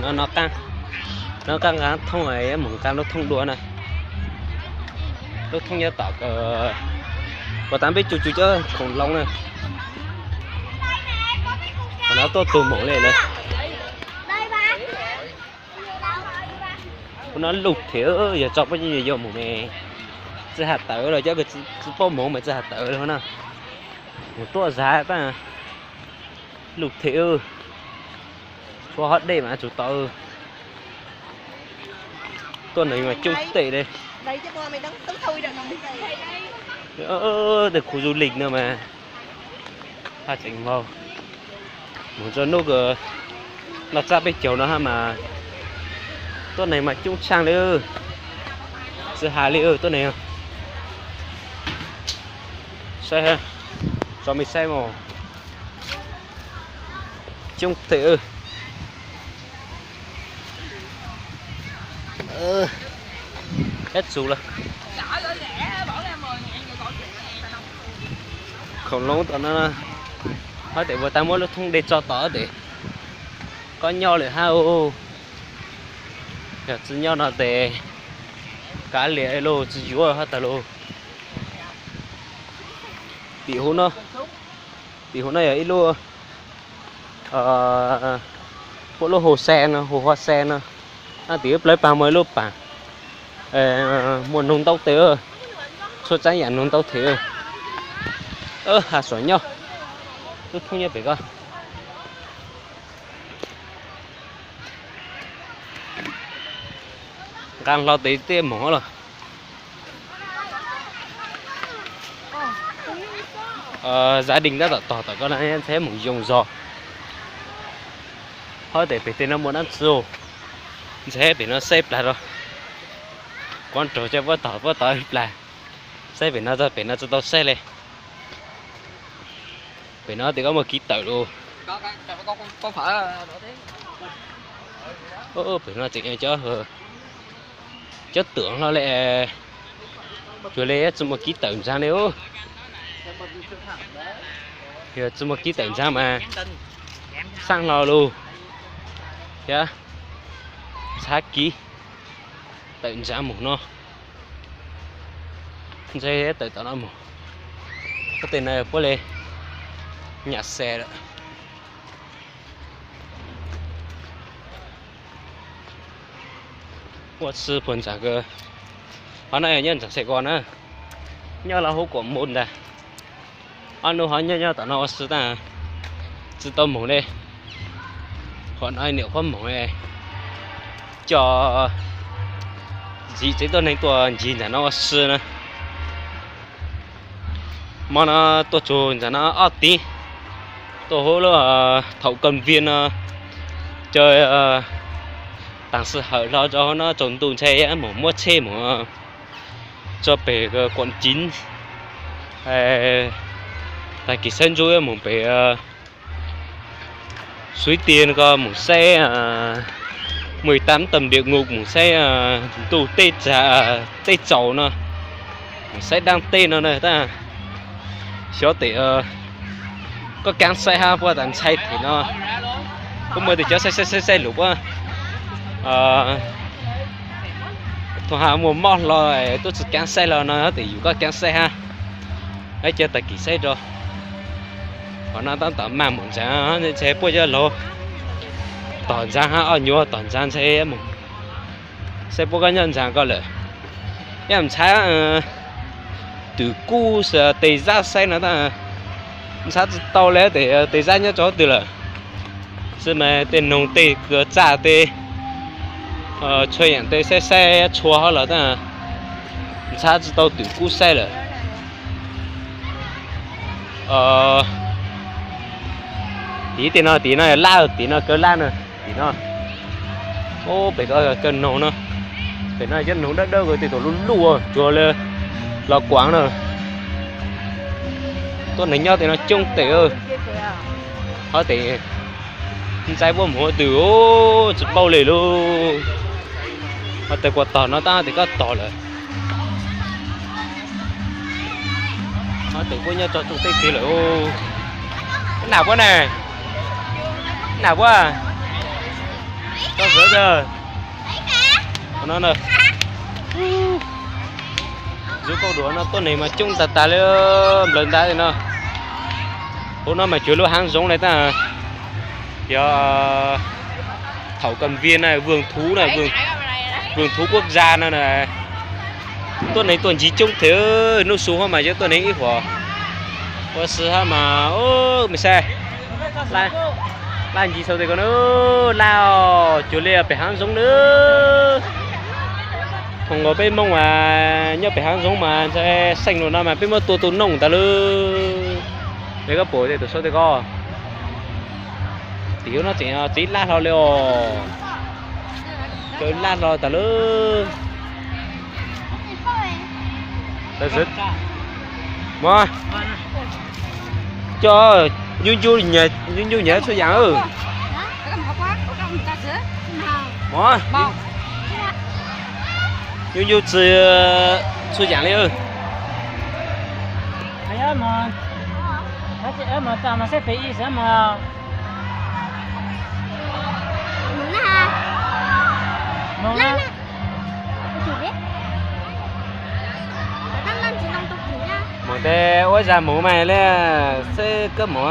No, no qab, no qab nqa thooj, mus nqa lub thooj dua na. Lub thooj nyob tom, puas tas peb tsuas tsuas cov khoom loo na. Qhov no tuaj tug moom li lawm. Ua no luj thiab, yog tso poj ntxoog yuav mus ne, tsis has tawv los cov tsis paub moov mas tsis has tawv li na. Mus tuaj zag pab luj thiab, tshuav hov dej mas tsum tau. Tuaj no mas coob tes li. Tej khu du lịch no mas haj tseem npaug. Mus rau hnub noj txab peb caug no hab mas tuab neeg mas coob tshaaj li. Tsis has li tuab neeg. Saib, tso mej saib mas coob tes. Ib txug lawm. Khoom loo tom no, hab tes puas tas muab lub thoob dej tso tom tes. Koj nyob lawm hab. Yog tsis nyob no tes kav liam lauj, tsis yuav hab tag lauj. Tim huv no, tim huv no yog ib lub, puab lub hauv xe no, hauv hua xe no. Tim ib plawv pag muaj ib lub pas muaj noog ntaub tes, tshuaj tsaab yam noog ntaub tes. Has xuam nyob, lub thoob nyob pem ko. Nqa hlo tes tej moog los. Gia đình tab tom tog tom ko ntshai moog zoo zog. Hab tes pem tej no muaj dlaab tsi, ntshai pem no saib plag rua. Kuv nrug coj puab tog puab tog plag. Saib pem no, pem no tsis tau saib le. Pem no tes koj muaj kiv tawm lug. Pem no tseem cov, cov tuam hlo le. Cuag le tsis muaj kiv tawm ntsaag le. Yog tsis muaj kiv tawm ntsaag mas xaaj hlo lug thiab, ntxhab kiv tawm ntsaag moog no. Ntshai tawm tom no moog. Koj tej no puab le nyam xe lawm. Ua si puag ntsaag kawg. Qhov no yog nyob ntsaag Sài Gòn na, nyob lub hauv Quảng Một ntag. Ob nub hov nyob nyob tom no ua si tag, tsis tau moog le. Qhov no niam qhuav moog coj ntxiv tsev tuab neeg tuaj ncig ntawm no ua si na. Mo no tuaj txug ntawm no ob tim, tuaj hauv lub Thổ Cầm Viên no, cov taag sij hawm hlo rau hauv no tsaus ntuj ntshai moog muab tsheb moog tso pem Quảng Chín. Tag kis saib ntsuab moog pem Suối Tiên ko moog saib mười tám tầng địa ngục, moog saib ntuj teb, teb tsaus no, moog saib daab teb no na tab. Xyov tes koj kaab saib hab puab tas ntshai them no. Puab muaj tes cov saib saib saib saib lug puab tug ha muaj mob hlo, tuab tsi kaab saib hlo no tes yus koj kaab saib hab. Ib cov tag kis saib rau. Qhov no tab tom maaj moog ntsaag, ntshai puab cov laug tog ntsaag hab, ob nyuag tog ntsaag ntshai moog. Saib puab koj nyob ntsaag ko lawm. Yog ntshai twm kub tes zab saib no tab, ntshai tsis tau le tes, tes zab nyob rau twg lawm. Xwb mas tej noog tej kws txaj tej txhua yaam tej saib saib txhua hab los tab, ntshai tsis tau twm kub saib lawm. Tim tej no, tim no laj, tim no kawg laj na, tim no. Pem ko kawg noog no, pem no cov noog dawb dawb ko tej tug luj luj cuag le Los Quảng na. Tuab neeg nyob tej no coob tes. Hov tes ntshai puab moog twg tsis paub le lauj. Hov tes kuas tog no tab tes koj tog lawm. Hov tes puab nyob tso tsoom tej kiag lawm. Nam puab na, nam puab. Koj sawv daws no na. Zuv kauj duav no tuab neeg mas coob tag tag li, nplawg ntab li no. Hauv no mas cuag lub haav zoov li tab, yog thaum kam vias na, vườn thú na, vườn thú quốc gia no na. Tuab neeg tuaj ncig coob thiab, hnub su hab mas cov tuab neeg ib huam ua si hab mas, me saib, laj ncig sau tes ko na, laj os, cuag li pem haav zoov na. Thaum nkaus peb Moob mas nyob pem haav zoov mas ntshai seej lug no mas peb muab tua tu nooj ntawd lauj. Es koj pum tus sau tes ko, tim no tseem txiv laj hlo li os. Txiv laj hlo tas lauj. Mog, coj, ncu ncu nyiam txhua yaam. Mog, ncu ncu txhua yaam li. Mus tes ua zag mus mas li, seb koj mus.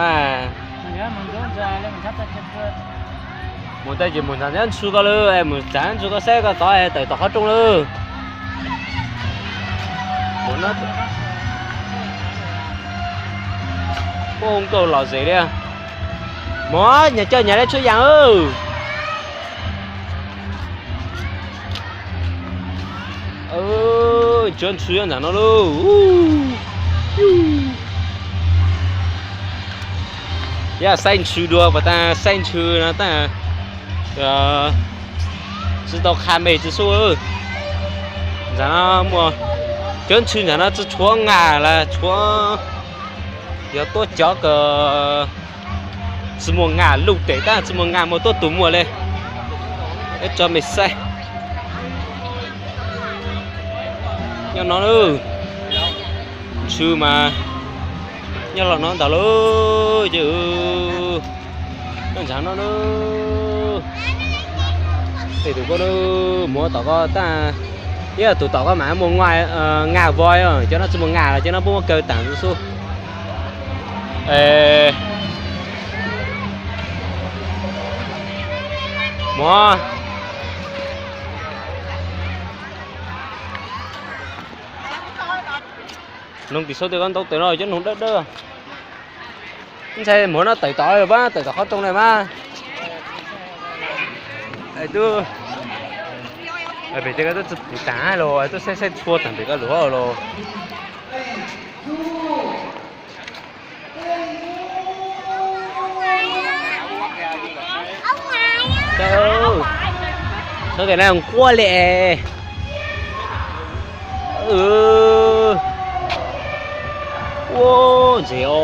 Mus tes ces mus txog ntsw koj lawm, mus txog ntsw koj saib koj tod tawm tom qhov rooj lawm. Ua nkauj lom zem li. Mog, nyias coj nyias li txhua yaam. Tsuav ntshw nyob ntawm no lauj. Yog saib ntshw dua, pas tas saib ntshw no tab tsi tau qha me tsi xub. Ntawm no muaj cov ntshw ntawm no tsi tshuav ngaj las tshuav, yog tuab cov kws tsi muaj ngaj luj tes tab tsi muaj ngaj muaj tuab tug muaj li. Ib tso me saib. Nyob no, ntshw mas nyob los no ntag lauj. Ces ntawm no, tej tus ko muag tom ko tab, ib tus tom ko mas muaj ngaj voi, cov no tsi muaj ngaj los cov no puab muab kaw taam xwb. Muag noog tim saub tej ko ntau tawm no cov noog dawb dawb. Ntshai muag no tawm tom pab tawm tom qhov rooj na mas. Pem tej ko tub tsi pum taag los tub saib saib txhua taag pem ko lug los. Saib tes na nquab li. Ua ntses os,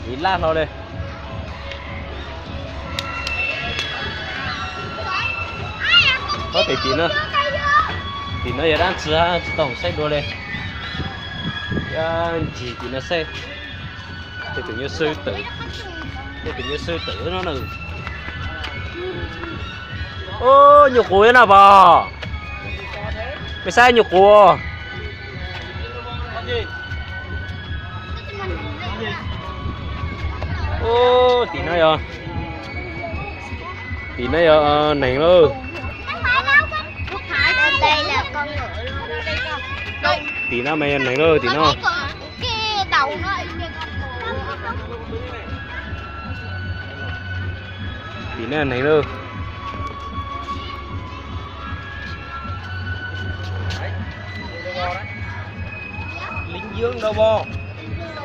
tiv laj hlo li. Ob pem tim no, tim no yog dab tsi tsi tau saib dua li. Ncig tim no saib. Tej tus nyuj xwb tawm, tej tus nyuj xwb tawm no na. Nyuj qus no pom, me saib nyuj qus. Tim no yog, tim no yog neeg lauj. Tim no mas yog neeg lauj tim no. Tim no neeg lauj.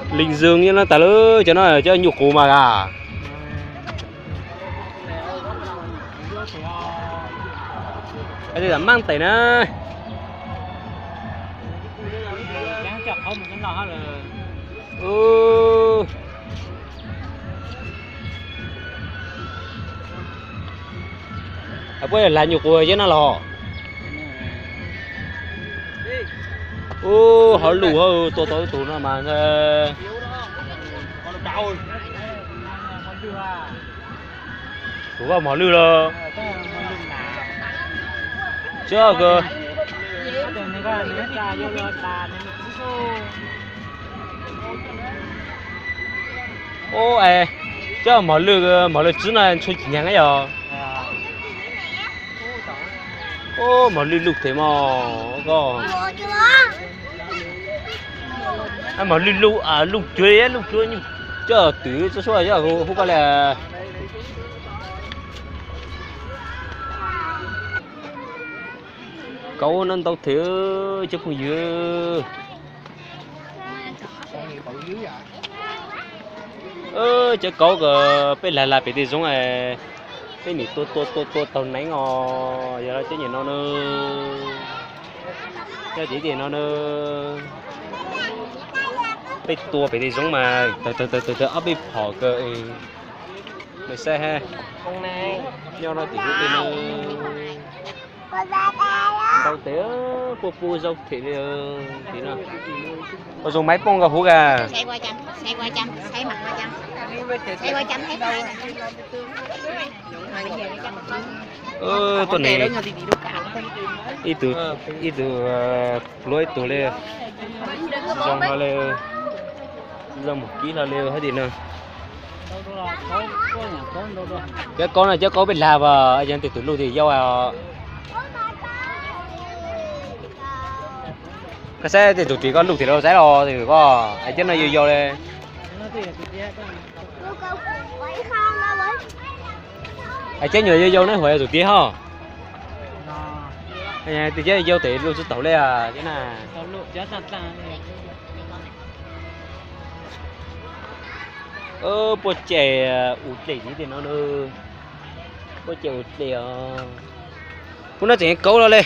Leej Xwm no tas lauj, cov no cov nyuj qus mas a. Tej tam maab tes na. Puab yog lag nyuj qus thiab no los. Ub, hauv lug tua tau ib tug no mas. Tus koj mos lwj los? Tsis, ub, es cov mos lwj, mos lwj tswb no ntshua tsis nyag na yog? Ub, mos lwj luj thiab mog koj. Mos lwj luj, luj cuav, luj cuav nyuj, coj twv txhua txhua coj hu koj li. Kauv no ntau thiab cov phooj ywg. Cov kauv ko peb lag lag pem tej zoov, peb nim tua tua tua tua taug neev os, yog cov nyuam no na, cov tim no na, peb tua pem tej zoov mas tawg tawg tawg ob peb phom ko. Saib, nyob no tim no ntau tes, puaj pub zaub them li. Ua zoo maiv pooj nkaus huv ka. Tuaj ne, ib tug, ib tug pluav ib tug li, zoo hlo li, zoo mus kib hlo li hab tim no. Cov kauv no cov kauv peb lag as, yog tej tus luj tej yau. Koj saib tej tus ris koj luj tim los saib los, koj cov no yau yau li. Cov nyuam yau yau neb huam tus tiag hos. Tus cov yau tes luj tsis taus li. Puaj cem ua dlej tim no, puaj cem ua dlej os. Kuv no tseem kauv los li.